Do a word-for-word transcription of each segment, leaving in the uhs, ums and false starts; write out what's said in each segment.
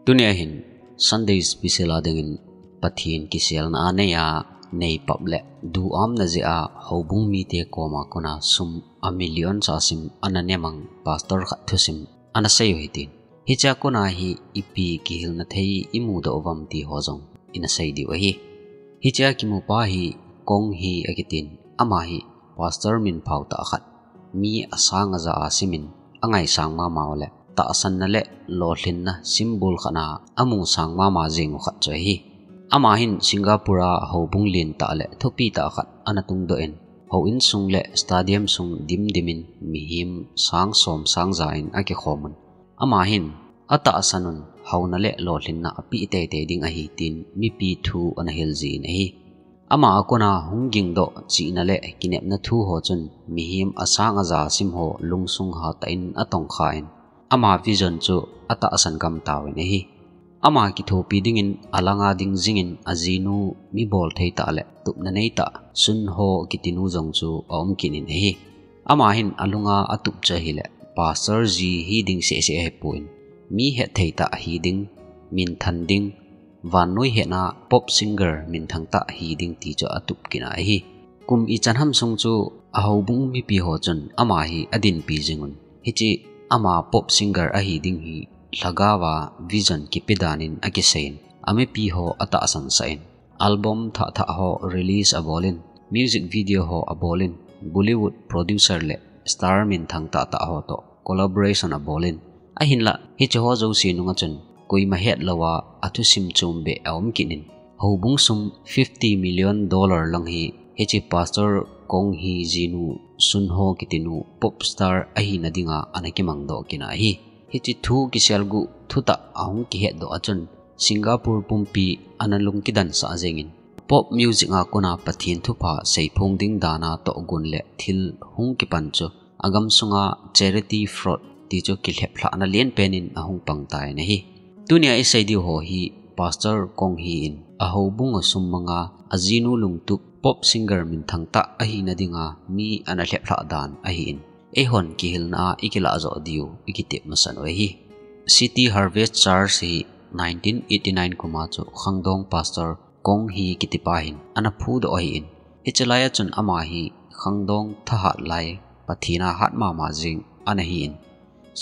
Tunia hin Sunday special a dingin Pathen kiselna a neiya, neipap le duhamna jeh a houbung mite koma kona sum a million sa sim ana nemang pastor khat thusim ana sei u hitin. Hichea kona hi ipi kihilna thei imudoh uvam ti ho jong ina sei diu ahi. Hichea kimupa hi Kong Hee akitin, ama hi pastor minphao tah khat, mi asang aja a simin angaisang mama u le tahsanna le lolhinna symbol khat na amusang mama jing u khat chu ahi. Ama hin Singapore a houbung lentah le thupi tah khat ana tungdoh in, houin sung le stadium sung dimdimin mihem sang som sang ja in akikhom un. Ama hin atahsan un houna le lolhinna apeh teitei ding ahi tin mipi thu ana hil jin ahi. Ama a kona hung gingdoh chihna le kinepna thu ho chun mihem asang aja sim ho lungsung hatah in atongkha in, ama vision chu atahsan gam tauvin ahi. Ama kithopi dingin alanga ding jingin ajinu mibol thei tah le tupna nei tah Sun Ho kitinu jong chu aum kit in ahi. Ama hin alunga atup chu ahile pastor ji hiding sehseh ahipon, mi hetthei tah hiding, minthan ding, vannoi hetna pop singer minthang tah hiding ti chu atup kit in ahi. Kum ichan ham sung chu ahoubung mipi ho chun ama hi adinpi jing un, hiche ama pop singer ahi ding hi lhagao a vision kipe dan in akisei in, amipi ho atahsan sah in, album thah thah ho release abol in, music video ho abol in, Bollywood producer le star minthang tah tah ho toh collaboration abol in, ahinlah hiche ho jouse nunga chun koima het louva athusim chom beh aum kit in, houbung sum fifty million dollar lang hi hiche pastor Kong Hee jinu Sun Ho kitinu pop star ahina dinga ana kimangdoh kit in ahi. Hiche thu kisel gu thutah ahung kihetdoh a chun Singapore pumpi ana lungkidan sah jengin, pop music a kona Pathen thupha seiphong ding dan a tohgon le thil hung kipan chu agam sunga charity fraud ti chu kilheplhahna lenpen in ahung pang tan ahi. Tunia isei diu ho hi pastor Kong Hee in ahoubung a sum manga ajinu lungtup pop singer minthang tah ahina dinga mi ana lheplhah dan ahin, eihon kihilna a ikilah joh diu ikitep masan u ahi. City Harvest Church hi nineteen eighty nine kum a chu khangdong pastor Kong Hee kitipa hin ana phudoh ahin, hiche lai a chun ama hi khangdong thahat lai Pathen a hat mama jing ana hin,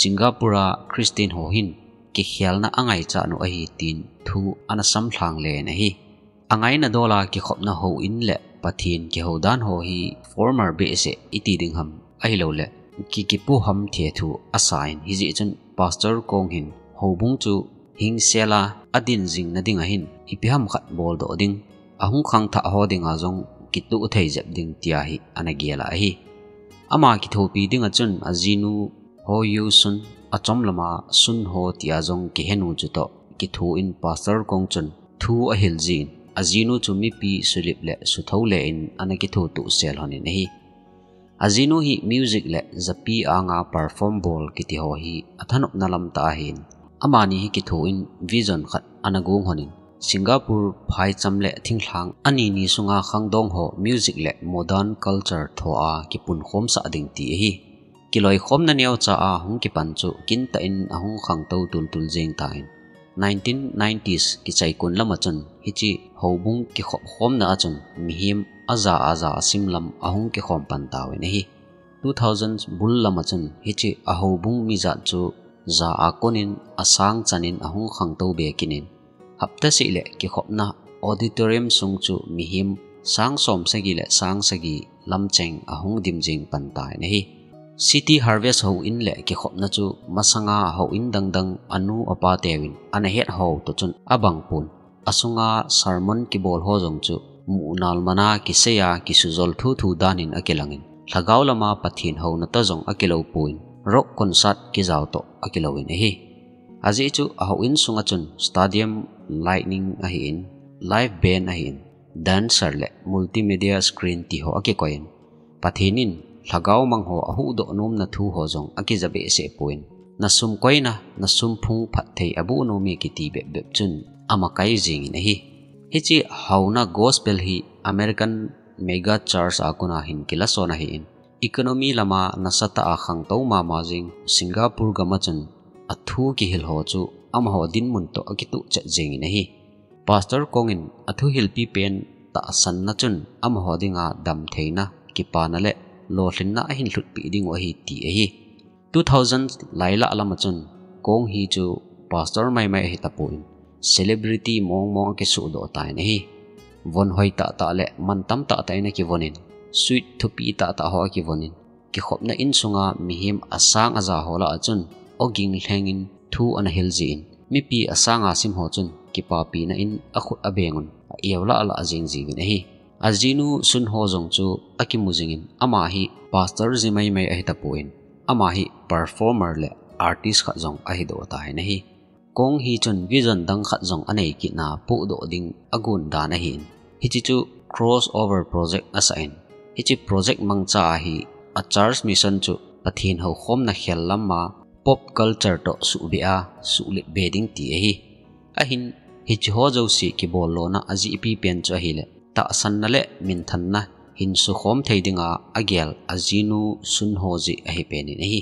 Singapore a Christian ho hin kikhelna angaichat u ahi tin thu ana samlhang len ahi. Angaina dol a kikhopna houin le Pathen kihou dan ho hi formal behseh iti ding ham, ahilouleh kikipu ham thei thu asa in, hijeh chun pastor Kong hin houbung chu hingsel a adin jingna dinga hin ipi ham khat boldoh ding, ahung khangthah ho dinga jong kituh thei jep ding tia hi ana gel ahi. Ama kithopi dinga chun ajinu Ho Yoo Sun, achom lama Sun Ho tia jong kihen u chutoh kitho in pastor Kong chun thu ahil jin, ajinu chu mipi sulip le suthou le in ana kitho tuh sel lhon in ahi. Ajinu hi music le japi anga perform bol kiti ho hi athanopna lam tah ahin, amani hi kitho in vision khat ana gong lhon in, Singapore phaicham le thinglhang anini sunga khangdong ho music le modern culture thoa kipunkhom sah ding ti ahi. Kiloikhomna neocha a hung kipan chu kintah in ahung khangtou tultul jeng tan, nineteen nineties kichai kun lama chun hiche houbung kikhopkhomna a chun mihem aja aja asim lam ahung kikhom pan tauvin ahi. Two thousands bul lama chun hiche ahoubung mijat chu ja a kon in asang chan in ahung khangtou be kit in, hapta seh le kikhopna auditorium sung chu mihem sang som sagi le sang sagi lamcheng ahung dim jing pan tan ahi. City Harvest houin le kikhopna chu masanga houin dangdang anu apa teuvin ana het ho toh chun abang pon, asunga sermon kibol ho jong chu muhnal man a kisei a kisujol thuthu dan in akilang in, lhagao lama Pathen houna toh jong akilou pon, rock concert kijao toh akilou in ahi. Ajeh chu ahouin sunga chun stadium lighting ahin, live band ahin, dancer le multimedia screen ti ho akikoi in, Pathen in lhagao mang ho ahuhdoh nomna thu ho jong akija behseh pon, na sum koina, na sum phung phatthei aboh nom e kiti bep bep chun amakai jing in ahi. Hiche houna gospel hi American mega church a kon a hin kilason ahin, economy lama nasatah a khangtou mama jing Singapore gam a chun athu kihil ho chu amaho dinmun toh akituh chet jingin ahi. Pastor Kong in athuhilpi pen tahsanna chun amaho dinga damtheina, kipana le lolhinna ahin lhutpeh diu ahi ti ahi. Two thousand lailah lama chun Kong Hee chu pastor maimai ahi tapon, celebrity mongmong akisuhdoh tan ahi. Von hoi tahtah le mantam tahtah in akivonin, suite thupi tahtah ho akivonin, kikhopna insunga mihem asang aja ho lah a chun ogin lhengin thu ana hil jin, mipi asanga sim ho chun kipapina in akhut abengun a-eu lah lah jing jiuvin ahi. Ajinu Sun Ho jong chu akimu jingin, ama hi pastor ji maimai ahi tapon, ama hi performer le artist khat jong ahidoh tan ahi. Kong Hee chun vision dang khat jong anei kitna pohdoh ding agon dan ahin, hiche chu crossover project asah in, hiche project mangcha a hi a church mission chu Pathen houkhomna khel lama pop culture toh suhbeh a, suhlet be ding ti ahi. Ahin, hiche ho jouse kibol lona ajehpi pen chu ahile, tahsanna le minthanna hin sukhom thei dinga agel ajinu Sun Ho jeh ahi penin ahi.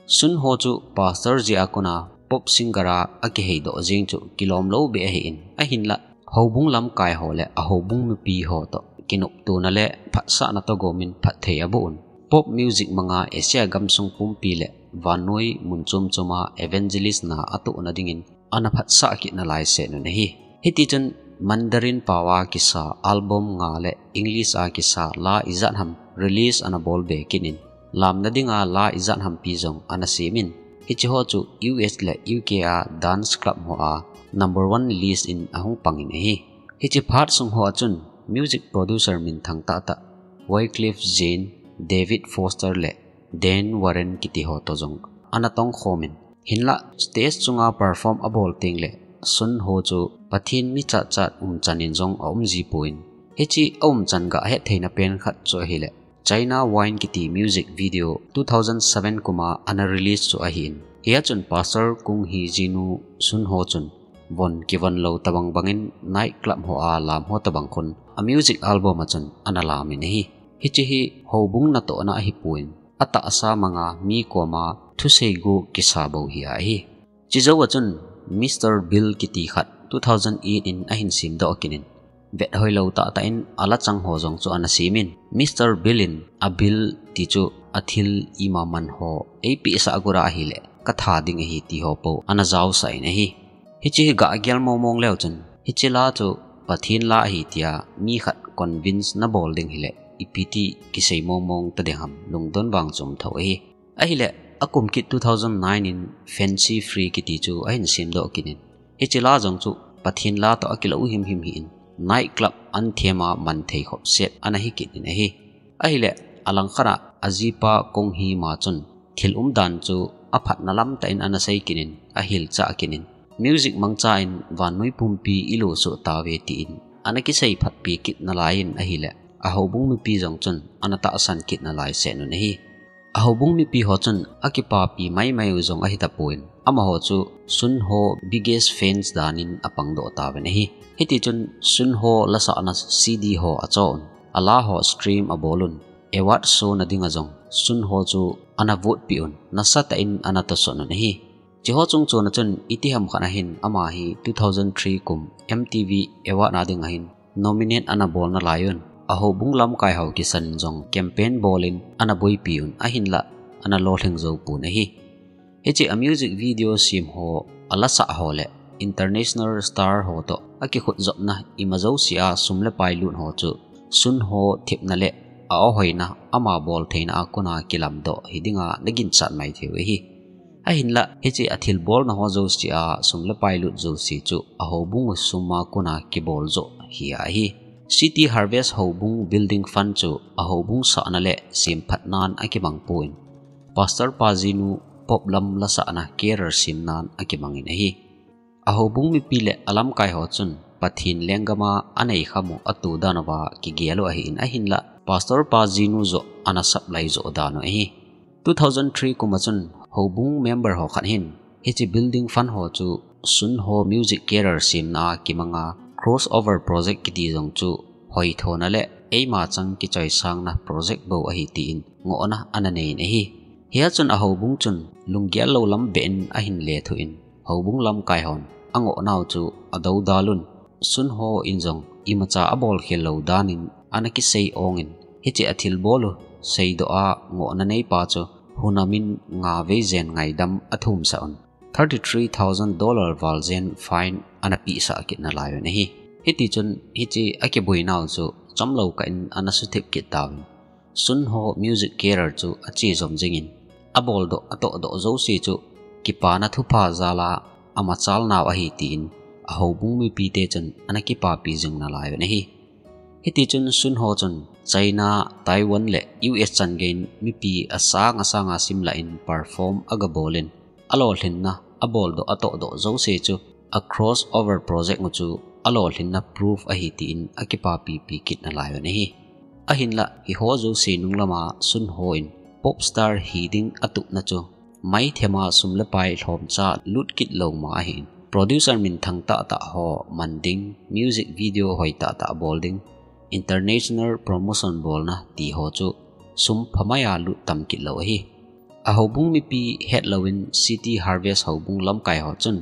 Sun Ho chu pastor jeh a kona pop singer a akiheidoh jing chu kilom lou beh ahin, ahinla houbung lamkai ho le ahoubung mipi ho toh kinoptona le phatsahna toh gomin phatthei aboh un, pop music manga Asia gamsung pumpi le vannoi mun chom choma evangelist na atohna dingin ana phatsah kit nalai seh un ahi. Hitichun Mandarin pao a kisa album nga le English a kisa la ijat ham release ana bol be kit in, lamna dinga la ijat hampi jong ana semin, hiche ho chu U S le U K a dance club ho a number one list in ahung pangin ahi. Hiche phat sung ho a chun music producer minthang tahtah Wyclef Jean, David Foster le Dan Warren kiti ho toh jong ana tongkhomin, hinla stage chunga perform abol tengle Sun Ho chu Pathen mi chatchat umchan in jong aum jipon, hiche aumchan gah hettheina pen khat chu ahile, China Wine kiti music video two thousand seven kuma ana release chu ahin, hia chun Pastor Kong Hee jinu Sun Ho chun von kivon lou tabang bangin night club ho a lam ho tabang khun a music album a chun ana lamin ahi. Hiche hi houbung natohna ahipon, atahsa manga mi koma thusei gu kisa bou hi ahi. Chujou a chun Mister Bill kiti khat two thousand eight in ahin semdoh kit in, vet hoilou tahtah in ala chang ho jong chu ana semin, Mister Bill in a Bill ti chu athil ima man ho eipehsah got a ahile katha ding ahi ti ho pou ana jaosah in ahi. Hiche hi gah gel mongmong leu chun, hiche la chu Pathen la ahi tia mi khat convince nabol ding hile, ipi ti kisei mongmong tading ham, lungdon vang chu um thou ahi. Ahile, akum kit two thousand nine in Fancy Free kiti chu ahin semdoh kit in, hiche la jong chu Pathen la toh akilou himhim hi in, night club anthem a man thei khop set ana hi kit in ahi. Ahile, alangkhat a ajipa Kong Hee ma chun thil umdan chu aphatna lam tah in ana sei kit in, ahilchah kit in, music mangcha in vannoi pumpi ilosoh tauve tin ana kisei phatpi kit nalai in ahile, ahoubung mipi jong chun ana tahsan kit nalai seh un ahi. Ahoubung mipi ho chun akipapi maimai u jong ahi tapon, amaho chu Sun Ho biggest fans danin apangdoh tauvin ahi. Hitichun Sun Ho lasahna C D ho achoh un, ala ho stream abol un, award show na dinga jong Sun Ho chu ana vote peh un, nasatah in ana tosot un ahi. Hiche ho chungchon a chun itiham khat ahin ama hi two thousand three kum M T V award na dinga hin nominate ana bol nalai un, ahoubung lamkai ho kisan jong campaign bol in ana boipi un, ahinla ana lolhing jou pon ahi. Hiche a music video sem ho, alasah ho le international star ho toh akikhut jopna ima jouse a sum le pai lut ho chu Sun Ho thepna le a-ahoina ama bol theina a kona kilamdoh hi dinga naginchat mai thei u ahi. Ahinla, hiche a thilbolna ho jouse a sum le pai lut jouse chu ahoubung u sum a kona kibol joh hi ahi. City Harvest houbung building fund chu ahoubung sahna le semphatnan akimang pon, Pastor pa jinu pop lam lasahna career semnan akimangin ahi. Ahoubung mipi le alamkai ho chun Pathen lenggam a anei kham u atoh dan uva kigel u ahin, ahinla Pastor pa jinu joh ana supply joh dan u ahi. Two thousand three kum a chun houbung member ho khat hin hiche building fund ho chu Sun Ho music career semna a kimanga crossover project kiti jong chu hoithona le eima chang kichoisangna project bou ahi tin ngohna ana nei in ahi. Hia chun ahoubung chun lunggel lou lam beh in ahin lethuh in, houbung lamkai hon angoh nau chu adoudal un. Sun Ho in jong imacha abol khel lou dan in ana kisei ong in, hiche athilbol u seidoh a ngohna neipa chu hunam in nga vei jen ngaidam athum sah un, thirty three thousand dollar val jen fine ana pehsah kit nalai un ahi. Hiti chun hiche akiboi nau chu chomlou kah in ana suthip kit tauvin, Sun Ho music career chu ache jom jing in, aboldoh atohdoh jouse chu kipana thupha jal a amachal nau ahi tin ahoubung mipite chun ana kipapi jing nalai un ahi. Hiti chun Sun Ho chun China, Taiwan le U S chan gei in mipi asang asang a simlah in perform agabol in, alolhinna aboldoh atohdoh jouse chu a crossover project u chu alolhinna proof ahi tin akipapipi kit nalai un ahi. Ahinlah hiho jouse nung lama Sun Ho in pop star hi ding atuhna chu maithema sum le pai lhomcha lut kit lou ma ahin, producer minthang tahtah ho man ding, music video hoi tahtah bol ding, international promotion bolna ti ho chu sum phamai a lut tam kit lou ahi. Ahoubung mipi hetlou in City Harvest houbung lamkai ho chun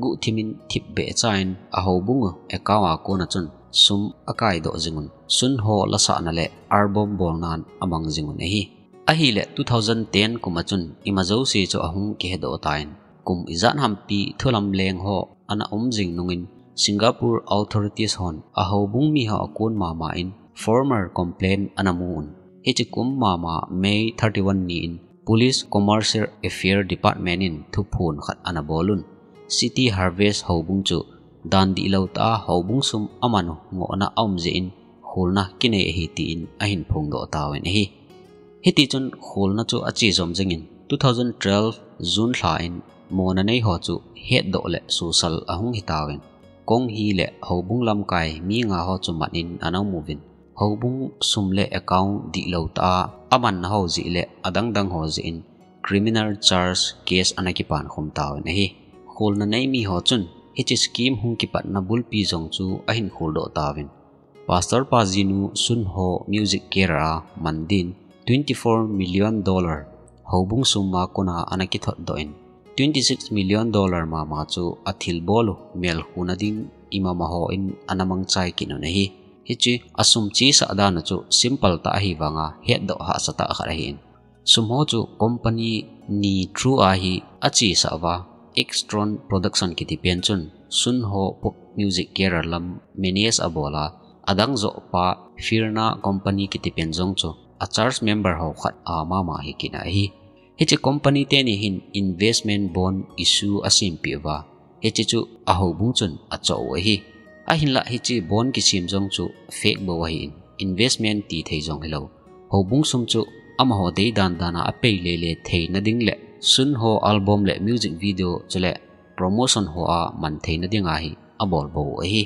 guhthim in thipbeh cha in ahoubung u account a kona chun sum akaidoh jing un, Sun Ho lasahna le album bolnan amang jing un ahi. Ahileh two thousand ten kum a chun ima jouse chu ahung kihedoh tan, kum ijat hampi thulam leng ho ana um jing nungin Singapore authorities hon ahoubung mi ho akon mama in formal complaint ana mu un. Hiche kum mama May thirty-one ni in Police Commercial Affair Department in thuphon khat ana bol un. City Harvest houbung chu dan dihlou tah a houbung sum aman u ngohna aum jeh in kholna kinei ahi tin ahin phongdoh tauvin ahi. Hiti chun kholna chu ache jom jing in two thousand twelve June lha in mona nei ho chu hetdoh le susal ahung hitauvin, Kong Hee le houbung lamkai mi nga ho chu man in ana um uvin, houbung sum le account dihlou tah a amanna ho jeh le adang dang ho jeh in criminal charge case ana kipan khum tauvin ahi. Kholna nei mi ho chun hiche scheme hung kipatna bulpi jong chu ahin kholdoh tauvin, Pastor pa jinu Sun Ho music career a man din twenty four million dollar houbung sum a kona ana kithotdoh in, twenty six million dollar mama chu athilbol u melkhuhna ding imama ho in ana mangchai kit un ahi. Hiche asum chesah dan u chu simple tah ahi vanga hetdoh hahsa tah khat ahin. Sum ho chu company ni through a hi achesah uva, Extron Production kiti pen chun Sun Ho pop music career lam manage abol a, adang joh pa Firna company kiti pen jong chu a church member ho khat a mama hi kit in ahi. Hiche company teni hin investment bond issue asempeh uva, hiche chu ahoubung chun achoh u ahi. Ahinlah hiche bond kisem jong chu fake bou ahin, investment ti thei jong hilou, houbung sum chu amaho deidan dan a apei lele theina ding le Sun Ho album le music video chule promotion ho a man theina ding a hi abol bou u ahi.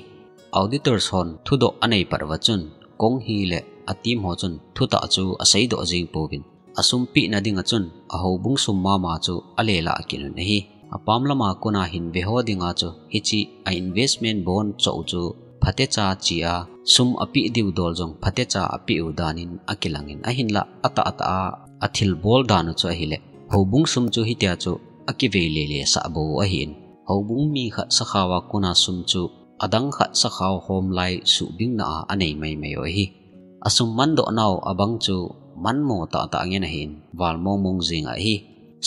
Auditors hon thudoh anei pat uva chun Kong Hee le a team ho chun thutah chu aseidoh jing pouvin, asum pehna ding a chun ahoubung sum mama chu alelah kit un ahi. Apam lama kona hin ve ho dinga chu hiche a investment bond choh u chu phatecha che a, sum apeh diu dol jong phatecha apeh u dan in akilang in, ahinlah atahtah a athilbol dan u chu ahile houbung sum chu hitia chu akivei lele sah bou u ahin, houbung mi khat sakhao a kona sum chu adang khat sakhao hom lai suhbingna a anei maimai u ahi. Asum mandoh nau abang chu manmo tahtah ngen ahin, val mongmong jing ahi.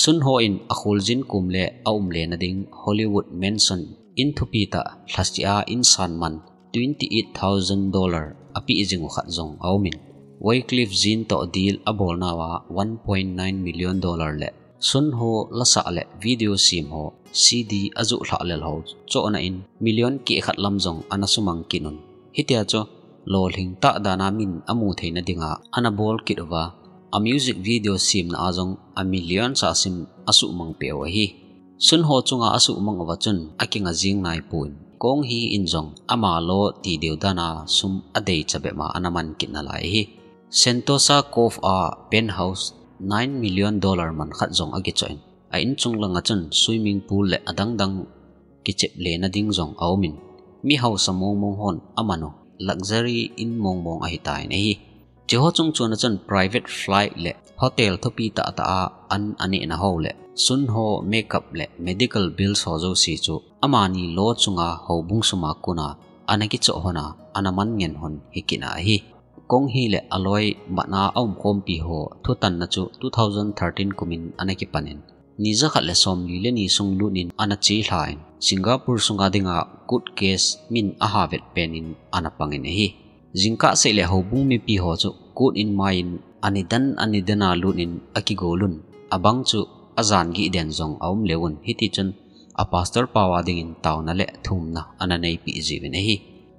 Sun Ho in akholjin kom le aumlena ding Hollywood Mansion in thupi tah lhaseh a insan man twenty eight thousand dollar apeh jing u khat jong aumin, Wyclef Jean toh deal abolnauva one point nine million dollar le Sun Ho lasah le video sem ho C D ajoh lhah lel ho chohna in million keh khat lam jong ana sumang kit un. Hitia chu lolhing tah dan a min amu theina dinga ana bol kit uva, a music video semna a jong a million sa sim asuhmang peh u ahi. Sun Ho chunga asuhmang uva chun akinga jing naipon, Kong Hee in jong ama lo ti deu dan a sum adei chabep ma ana man kit nalai ahi. Sentosa Cove a penthouse nine million dollar man khat jong akichoh in, a inchung langa chun swimming pool le adang dang kichep lena ding jong aumin, mi hausa mongmong hon aman u luxury in mongmong ahitan ahi. Hiche ho chungchon a chun private flight le hotel thupi tah tah a an aneh na ho le sun ho, makeup le medical bills ho jouse chu amani lo chunga houbung sum a kona ana kichoh hon a, ana man ngen hon hi kit na ahi. Kong Hee le aloi Mat Na a umkhompi ho thutanna chu two thousand thirteen kum in ana kipan in, ni jakhat le somli le ni sung lut in ana che lha in, Singapore sunga dinga court case min aha vet pen in ana pang in ahi. Jingkah seh le houbung mipi ho chu court in mai in ani dan ani dan a lut in akigol un, abang chu ajan gih den jong aum leu un, hiti chun a pastor pau a dingin taona le thumna ana neipi jiuvin ahi.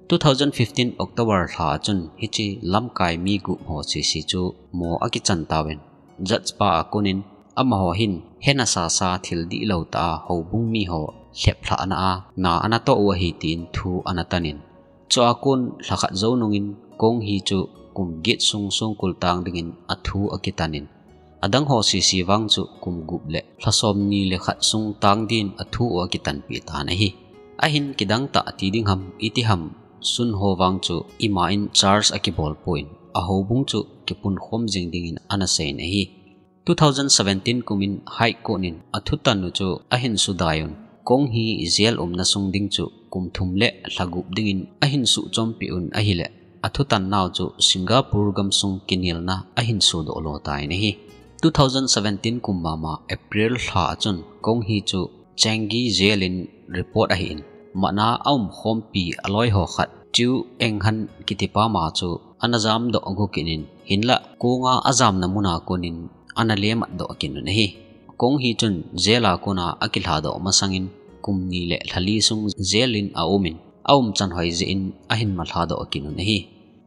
Two thousand fifteen October lha a chun hiche lamkai mi gup ho sese chu mo akichan tauvin, judge pa a konin amaho hin hena sasa thil dihlou tah a houbung mi ho lhep lhahna a na ana toh u ahi tin thu ana tan in, chua kon lha khat jou nungin Kong Hee chu kum get sung songkul tang dingin athu akitan in, adang ho sese vang chu kum gup le lha somni le khat sung tang din athu u akitanpi tan ahi. Ahin kidang tah ti ding ham, iti ham, sun ho vang chu ima in charge akibol pon, a houbung chu kipunkhom jing dingin ana seiyin ahi. Two thousand seventeen kum in High Court in athutan u chu ahin sudai un, Kong Hee jail umna sung ding chu kum thum le lha gup dingin ahin suhchompi un ahile, athutan nau chu Singapore gamsung kinelna ahin sodoh lo tan ahi. Two thousand seventeen kum mama April lha a chun Kong Hee chu Changi jail in report ahin, Mat Na a umkhompi aloi ho khat Chiu Eng Han kiti pa ma chu ana jamdoh gu kit in, hinlah konga ajamna mun a konin ana lemat doh kit un ahi. Kong Hee chun jail a kona akilhadoh masangin kum ni le lha li sung jail in aum in, aumchan hoi jeh in ahin malhadoh kit un ahi.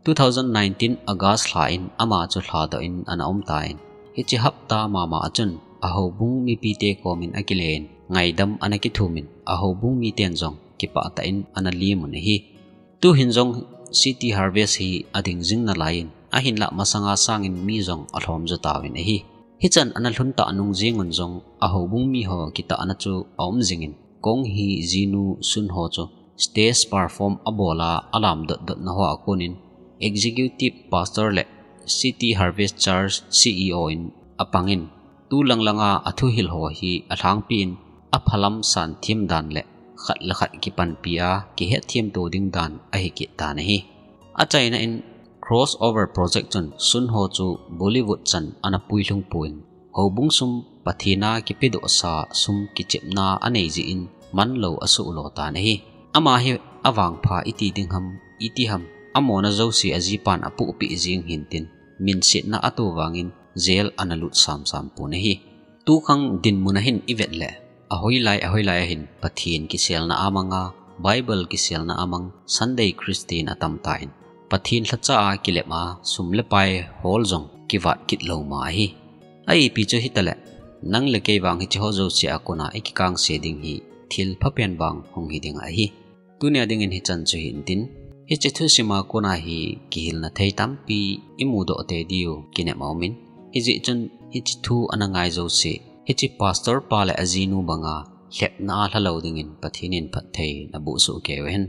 Two thousand nineteen August lha in ama chu lhadoh in ana um tan, hiche hapta mama a chun a houbung mipite komin akile in ngaidam ana kithum in, a houbung miten jong kipah tah in ana lem un ahi. Tuhin jong City Harvest hi ading jing nalai in, ahinlah masanga sangin mi jong alhom jo tauvin ahi. Hichan ana lhun tah nung jeng un jong a houbung mi ho kitahna chu aum jingin, Kong Hee jinu Sun Ho chu stage perform abol a alam dotdotna ho a konin Executive Pastor le City Harvest Church C E O in apangin, tu langlanga athuhil ho hi alhangpi in aphalam san them dan le khat le khat kipanpi a kihetthem to ding dan ahi kit tan ahi. Achaina in Crossover Project chun Sun Ho chu Bollywood chan ana puilhung pon, houbung sum Pathen a kipedohsa sum kichepna anei jeh in manlou asuh lo tan ahi. Ama hi avangpha iti ding ham, iti ham, amona jouse ajipan apohpeh jing hintin, minsetna ato vangin jail ana lut samsam pon ahi. Tukhang dinmun a hin ivet le, ahoilai ahoilai a hin Pathen kiselna amang a, Bible kiselna amang, Sunday Christian atam tan, Pathen lhacha a kilep a sum le pai hol jong kivat kit lou ma ahi. Ahipi chu hitale, nang le kei vang hiche ho jouse a kona ikikangse ding hi thil phapen vang hung hi ding ahi. Tunia dingin hichan chu hintin, hiche thusim a kona hi kihilna thei tampi imudoh tei diu kinem aumin, hijeh chun hiche thu ana ngai jouse, hiche pastor pa le ajinu banga lhepna a lhalou dingin Pathen in phatthei naboh soh kei uhen.